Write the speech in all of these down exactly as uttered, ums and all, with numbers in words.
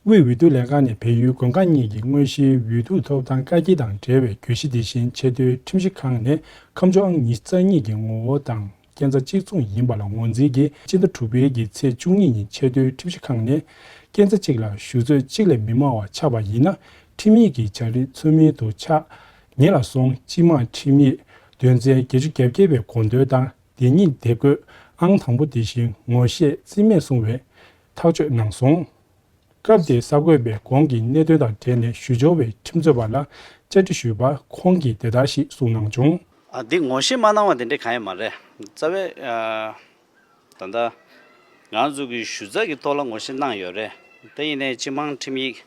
དབུས་འོས་བསྡུ་ལས་ཁང་ནས་བལ་ཡུལ་མགོན་ཁང་གཉིས་ཀྱི་དངོས་གཞིའི་འོས་བསྡུ་ཐོབ་ཐང་བཀག་སྐྱིལ་དང་འབྲེལ་བའི་གྱོད་གཞི་དེ་བཞིན་ཆེས་མཐོའི་ཁྲིམས་ཞིབ་ཁང་ནས་ཁ་མཆུ་ཨང་ཉི་ཤུ་རྩ་གཉིས་ཀྱི་ངོ་བོ་དང་སྐྱེན་ཚ་གཅིག་མཚུངས་ཡིན་པ་ལ་ངོས་འཛིན་གྱིས་སྤྱི་ཟླ་དྲུག་པའི་གི་ཚེས་བཅུ་གཉིས་ཉིན་ཆེས་མཐོའི་ཁྲིམས་ཞིབ་ཁང་ནས་སྐྱེན་ཚ་གཅིག་ལ་ཞུ་ཚོད་གཅིག་ལས་མི་མང་བ་ཆགས་པ་ཡིན་ན་ཁྲིམས་ཡིག་གི་བྱ་རིམ་ཚུལ་མིན་དུ་ཆགས་ཉེ་ལ་སོང་སྤྱི་དམངས་ཁྲིམས་ཡིག་དོན་ཚན་བརྒྱད་ཅུ་གྱ་བརྒྱད་པའི་དགོངས་དོན་དང་དེ་ཉིད་དེབ་འགོད་ཨང་དང་པོ་དེ་བཞིན་ངོ་ཤེས་རྩིས་མེད་སོང་བའི་ཐག་གཅོད་གནང་སོང་། སྐབས་དེའི་གསར་འགོད་པས་གོང་གི་གནད་དོན་དང་འབྲེལ་ནས་ཞུ་སྦྱོར་བའི་ཁྲིམས་རྩོད་པ་ལ་བཅར་འདྲི་ཞུས་པར་ཁོང་གིས་དེ་ལྟར་ཞིག་གསུངས་གནང་བྱུང་། ཨ། འདི་ངོ་ཤེས་མ་གནང་བ་དེ་འདྲ་གང་ཡང་མ་རེད། རྩ་བའི་ཨ། ད་ལྟ་ང་ཚོ་གི་ཞུ་རྩ་གི་ཐོག་ལ་ངོ་ཤེས་གནང་ཡོད་རེད། དེ་ཡིན་ནའི་སྤྱི་དམངས་ཁྲིམས་ཡིག་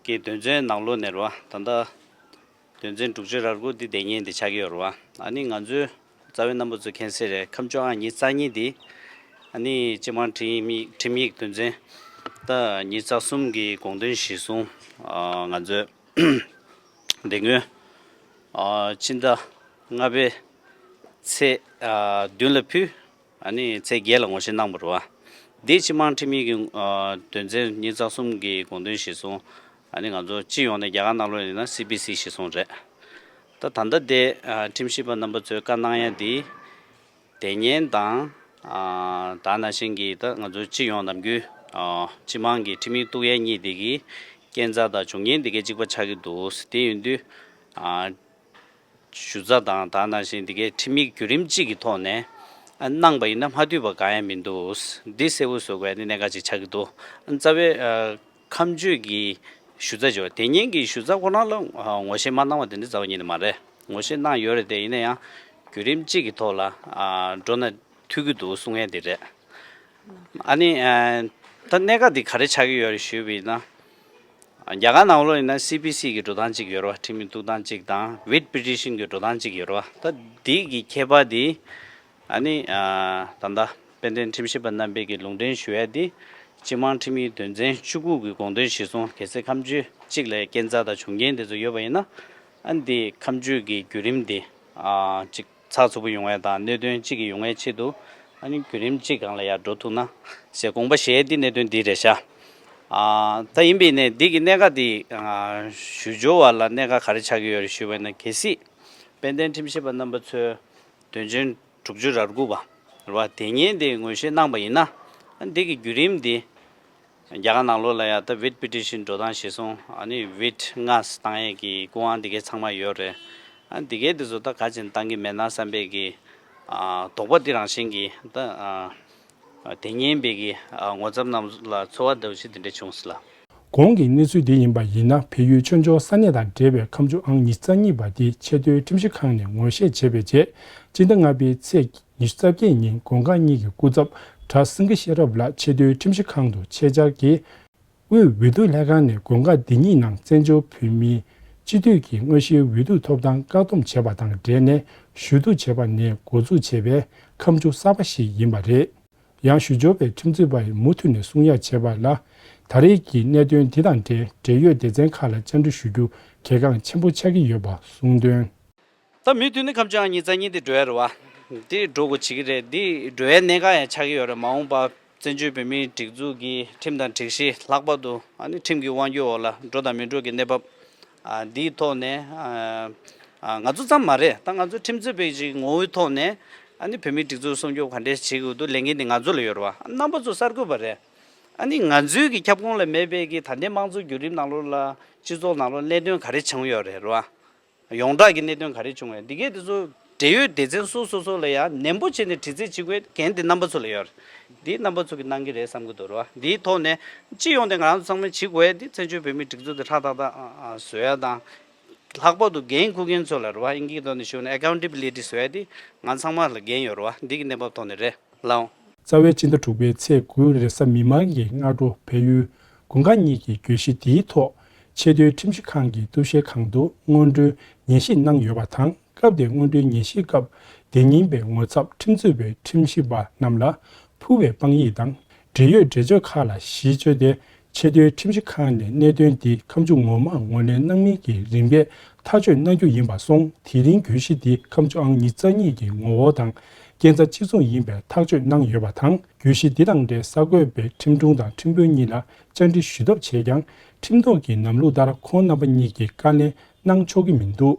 གི་དོན་ཚན་ནང་ལོགས་ནས་རེད་བ། ད་ལྟ་དོན་ཚན་དྲུག་ཅུ་རེ་དགུ་འདི་དེ་ཉིད་འདི་ཆགས་ཀྱི་ཡོད་རེད་བ། ཨ་ནི་ང་ཚོའི་རྩ་བའི་རྣམ་པ་ཚོ་མཁྱེན་གསལ་རེད། ཁ་མཆུ་ཨང་ཉི་ཤུ་རྩ་གཉིས་འདི་ཨ་ནི་སྤྱི་དམངས་ཁྲིམས་ཡིག་ཁྲིམས་ཡིག་དོན་ཚན་ད་ཉི་ཤུ་རྩ་གསུམ་གི་དགོངས་དོན་གཞིར་བཟུང་ཨ་ང་ཚོས་དེ་སྔོན་ཨ་ཕྱི་ཟླ་ལྔ་པའི་ཚེས་ཨ་བདུན་ལ་ཕུལ། ཨ་ནི་ཚེས་བརྒྱད་ལ་ངོ་ཤེས་གནང་བ་རེད་བ། འདི་སྤྱི་དམངས་ཁྲིམས་ཡིག་གི་ཨ་དོན་ཚན་ཉི་ཤུ་རྩ་གསུམ་གི་དགོངས་དོན་གཞིར་བཟུང་ཨ་ནི་ང་ཚོ་སྤྱི་ཡོངས་ནས་རྒྱ་གར་ནང་ལོགས་ཡིན་ན་སི་བི་སི་གཞིར་བཟུང་རེད། ད་ད་ལྟ་དེ་ཨ་ཁྲིམས་ཞིབ་པ་རྣམ་པ་ཚོས་བཀའ་གནང་ཡ་འདི་དེ་ཉིད་དང་ཨ་ད་ནང་བཞིན་གྱི་ད་ང་ཚོ་སྤྱི་ཡོངས་ནམ་རྒྱུན་ཨ་སྤྱི་དམངས་ཀྱི་ཁྲིམས་ཡིག་གཏུག་ཡ་གཉིས་དེ་གི་སྐྱེན་ཚ་དང་བྱུང་རྐྱེན་དེ་གའི་གཅིག་པ་ཆགས་ཀྱི་འདུག་དེ་ཡིན་དུས་ཨ། ཞུ་རྩ་དང་ད་ནང་བཞིན་འདི་གའི་ཁྲིམས་ཡིག་བརྒྱུད་རིམ་གཅིག་གི་ཐོག་ནས་ཨ་གནང་པ་ཡིན་ན་མ་འཐུས་པ་གང་ཡང་མི་འདུག་འདི་གསལ་པོ་བཟོ་དགོས་ནི་གནད་འགག་ཅིག་ཆགས་ཀྱི་འདུག་རྩ་བའི་ཨ་ཁ་མཆུ་གི་ཞུ་རྩ་བྱས་པ་དེ་ཉིད་ཀྱི་ཞུ་རྩ་ཁོ་རང་ལ་ཨ་ངོ་ཤེས་མ་གནང་བ་དེ་འདྲ་རྩ་བ་ཉིད་ནས་མ་རེད། ངོ་ཤེས་གནང་ཡོད་རེད། དེ་ཡིན་ན་ཡང་བརྒྱུད་རིམ་གཅིག་གི་ཐོག་ལ་ཨ་འགྲོ་ན་འཐུས་ཀྱི་འདུག་གསུང་ཡས་དེ་རེད། ཨ་ནི་ཨ་ད་གནད་འགག་འདི་ག་རེ་ཆགས་ཀྱི་ཡོད་རེད་ཞུས་པ་ཡིན་ན། རྒྱ་གར་ནང་ལོགས་ཡིན་ན་སི་བི་སི་གི་འགྲོ་སྟངས་གཅིག་ཡོད་རེད་བ། ཁྲིམས་ཡིག་གཏུག་སྟངས་གཅིག་དང་ཝིཊ་པི་ཊི་ཤན་གྱི་འགྲོ་སྟངས་གཅིག་ཡོད་རེད་བ། ད་འདི་གི་ཁྱད་པར་འདི་ཨ་ནི་ཨ་ད་ལྟ་དཔལ་ལྡན་ཁྲིམས་ཞིབ་པ་རྣམ་པས་ཀྱི་ལུང་འདྲེན་ཞུ་ཡ་འདི་སྤྱི་དམངས་ཁྲིམས་ཡིག་དོན་ཚན་བཅུ་དགུ་གི་དགོངས་དོན་གཞིར་བཟུང་། གལ་སྲིད་ཁ་མཆུ་གཅིག་ལ་སྐྱེན་ཚ་དང་བྱུང་རྐྱེན་དེ་ཚོ་ཡོད་པ་ཡིན་ན་ཨ་འདི་ཁ་མཆུ་གི་བརྒྱུད་རིམ་འདི་ཨ་གཅིག་ཚགས་ཚུད་པོ་ཡོང་བའི་དང་གནད་དོན་གཅིག་གི་ཡོང་བའི་ཆེད་དུ་ཨ་ནི་བརྒྱུད་རིམ་གཅིག་སྒང་ལ་ཡར་འགྲོ་ཐུབ་ན་ཞེས་དགོངས་པ་བཞེས་ཏེ་གནད་དོན་འདི་རེད་ཤག་ཨ་ད་ཡིན་པས་ནས་འདི་གི་གནད་འགག་འདི་ཨ་ཞུ་སྦྱོར་བ་ལ་གནད་འགག་ག་རེ་ཆགས་ཀྱི་ཡོད་རེད་ཞུས་པ་ཡིན་ན། གལ་སྲིད་དཔལ་ལྡན་ཁྲིམས་ཞིབ་པ་རྣམ་པ་ཚོས་དོན་ཚན་དྲུག་ཅུ་རེ་དགུ་པ་རེད་བ། དེ་ཉིད་འདི་ངོས་བཞེས་གནང་པ་ཡིན་ན་ཨ་འདི་གི་བརྒྱུད་རིམ་འདི་རྒྱ་གར་ནང་ལོགས་ལ་ཡང་ད་ཝིཊ་པི་ཊི་ཤན་འགྲོ་སྟངས་གཞིར་བཟུང་ཨ་ནི་ཝིཊ་ལྔ་བཏང་ཡས་ཀྱི་སྐུ་དབང་འདི་གའི་ཚང་མ་ཡོད་རེད། ཨ་འདི་གའི་འདི་ཚོ་ད་ག་ཅིག་བཏང་གི་མེད་ན་བསམ་པའི་གི་ཨ་དོགས་པ་འདི་རང་བཞིན་གྱི་ད་ཨ་དེ་ཉིན་པའི་གི་ཨ་ངོ་ཚབ་རྣམས་ལ་ཚོར་བ་འདྲ་བོ་ཞིག་འདི་འདྲ་བྱུང་སྲིད་ལ། གོང་གི་གནས་ཚུལ་འདི་ཡིན་པ་ཡིན་ན། བལ་ཡུལ་ཆོས་འབྱོར་ས་གནས་དང་འབྲེལ་བའི་ཁ་མཆུ་ཨང་ཉི་ཤུ་རྩ་གཉིས་པ་འདི་ཆེས་མཐོའི་ཁྲིམས་ཞིབ་ཁང་ནས་ངོ་ཤེས་བྱས་པའི་རྗེས་སྤྱི་ཟླ་ལྔ་པའི་ཚེས་ཉི་ཤུ་རྩ་བརྒྱད་ཉིན་མགོན་ཁང་གཉིས་ཀྱི་སྐུ་ཚབ་གྲྭ་སེང་གེ་ཤེས་རབ་ལགས་ཆེས་མཐོའི་ཁྲིམས་ཞིབ་ཁང་དུ་ཆེད་བཅར་གྱིས། དབུས་འོས་བསྡུ་ལྷན་ཁང་ནས་མགོན་ཁང་འདི་ཉིད་ནང་བཙན་བྱོལ་བོད་མིའི་སྤྱི་འཐུས་ཀྱི་དངོས་གཞིའི་འོས་བསྡུ་ཐོབ་ཐང་བཀག་སྡོམ་བྱས་པ་དང་འབྲེལ་ནས་ཞུ་གཏུག་བྱས་པ་ནས་འགོ་འཛུགས་བྱས་པའི་ཁ་མཆུ་གསར་པ་ཞིག་ཡིན་པ་རེད། ཡང་ཞུ་སྦྱོར་བའི་ཁྲིམས་རྩོད་པ་ཡིས་མུ་མཐུད་ནས་གསུང་ཡག་བྱས་པ་ལ། ད་རེས་ཀྱི་གནད་དོན་འདི་དང་འབྲེལ་འབྲེལ་ཡོད་སྡེ་ཚན་ཁག་ལ་བཅར་འདྲི་ཞུ་རྒྱུ་གལ་འགངས་ཆེན་པོ་ཆགས་ཀྱི་ཡོད་པ་གསུངས་དོན། ད་མུ་མཐུད་ནས་ཁ་མཆུ་ཨང་ཉི་ཤུ་རྩ་གཉིས་དེ་འགྲོ་ཡ་རེད་བ། དེ་འགྲོ་དགོས་བྱེད་ཀྱི་རེད། དེ་འགྲོ་ཡའི་གནད་འགག་ཡང་ཆགས་ཀྱི་ཡོད་རེད། མ་འོངས་པ་བཙན་བྱོལ་བོད་མིའི་སྒྲིག་འཛུགས་ཀྱི་ཁྲིམས་དང་སྒྲིག་གཞི་ལྷག་པར་དུ་ཨ་ནི་ཁྲིམས་ཀྱི་དབང་སྒྱུར་འོག་ལ་འགྲོ་དང་མི་འགྲོ་གི་གནས་བབ་ཨ་འདིའི་ཐོག་ནས་ཨ་ཨ་ང་ཚོ་ཙམ་མ་རེད། ད་ང་ཚོ་ཁྲིམས་རྩོད་པའི་ཅིག་ངོ་བོའི་ཐོག་ནས་ཨ་ནི་བོད་མིའི་སྒྲིག་འཛུགས་སྲུང་སྐྱོབ་ག་འདྲས་བྱེད་དགོས་འདུག་ལས་འགན་དེ་ང་ཚོ་ལ་ཡོད་རེད་བ། རྣམ་པ་ཚོ་གསར་འགོད་པ་རེད། ཨ་ནི་ང་ཚོའི་གི་ཁྱབ་ཁོངས་ལ་མེད་པའི་གི་ད་ལྟའི་དམངས་གཙོ་བརྒྱུད་རིམ་ནང་ལོགས་ལ་སྤྱི་ཚོགས་ནང་ལོགས་གནད་དོན་ག་རེ་བྱུང་ཡོད་རེད་རེད་བ། ཡོངས་གྲགས་ཀྱི་གནད་དོན་ག་རེ་བྱུང་བས། འདི་གས་དེ་ཚོ་འབྲེལ་ཡོད་སྡེ་ཚན་སོ་སོ་སོ་ལ་ཡང་ནན་པོ་བྱས་ནས་དྲི་རྩད་བྱེད་དགོས། འགན་དེ་རྣམ་པ་ཚོ་ལ་ཡོད་རེད། འདི་རྣམ་པ་ཚོ་གིས་གནང་གི་རེད་བསམ་གྱི་འདུག་རེད་བ། འདིའི་ཐོག་ནས་སྤྱི་ཡོངས་དེ་ང་རང་ཚོ་ཚང་མས་བྱེད་དགོས་ཡ་འདི་བཙན་བྱོལ་བོད་མིའི་སྒྲིག་འཛུགས་དེ་ཧྲག་ཏག་ཏག་བཟོ་ཡ་དང་། ལྷག་པར་དུ་འགན་འཁུར་མཁན་ཚོ་ལ་རེད་བ། དབྱིན་ཇིའི་ཐོག་ནས་ཞུས་ན་ཨེ་ཀའུན་ཊེ་བི་ལི་ཊི་བཟོ་ཡ་འདི་ང་ཚང་མ་ལ་འགན་ཡོད་རེད་བ། འདི་གི་གནས་བབ་ཐོག་ནས་རེད། ལགས་འོང་། རྩ་བའི་སྤྱི་ཟླ་དྲུག་པའི་ཚེས་དགུ་རེས་གཟའ་མིག་དམར་གྱི་སྔ་དྲོ་བལ་ཡུལ་མགོན་ཁང་གཉིས་ཀྱི་གྱོད་གཞི་དེའི་ཐོག་ཆེས་མཐོའི་ཁྲིམས་ཞིབ་ཁང་གི་གཏུག་བཤེར་ཁང་དུ་སྔོན་འགྲོའི་ཉན་ཞིབ་གནང་ཡོད་པ་དང་། སྐབས་དེའི་སྔོན་འགྲོའི་ཉན་ཞིབ་སྐབས་དེ་ཉིན་པའི་ངོ་ཚབ་ཁྲིམས་རྩོད་པའི་ཁྲིམས་ཞིབ་པ་རྣམས་ལ་ཕུལ་བའི་དཔང་ཡིག་དང་འབྲེལ་ཡོད་འགྲེལ་བརྗོད་ཁག་ལ་གཞི་བཅོལ་ཏེ། ཆེས་མཐོའི་ཁྲིམས་ཞིབ་ཁང་ནས་གནད་དོན་འདི་ཁ་མཆུ་ངོ་མ་ངོས་ལེན་གནང་མིན་གྱི་རིམ་པས་ཐག་གཅོད་གནང་རྒྱུ་ཡིན་པར་སོང་། དེ་རིང་གྱོད་གཞི་འདི་ཁ་མཆུ་ཨང་ཉི་ཤུ་རྩ་གཉིས་ཀྱི་ངོ་བོ་དང་ སྐྱེ་འཚར་གཅིག་མཚུངས་ཡིན་པའི་ཐག་གཅོད་གནང་ཡོད་པ་དང་། གྱོད་གཞི་འདི་དང་འབྲེལ་གསར་འགོད་པས་ཁྲིམས་དྲུང་དང་ཁྲིམས་དཔོན་གཉིས་ལ་བཅར་འདྲི་ཞུས་ཐབས་བྱས་ཀྱང་། ཁྲིམས་ཐོག་གི་ལམ་ལུགས་ལྟར་ཁོང་རྣམ་པ་གཉིས་ཀྱིས་བཀའ་ལན་གནང་ཆོག་གི་མི་འདུག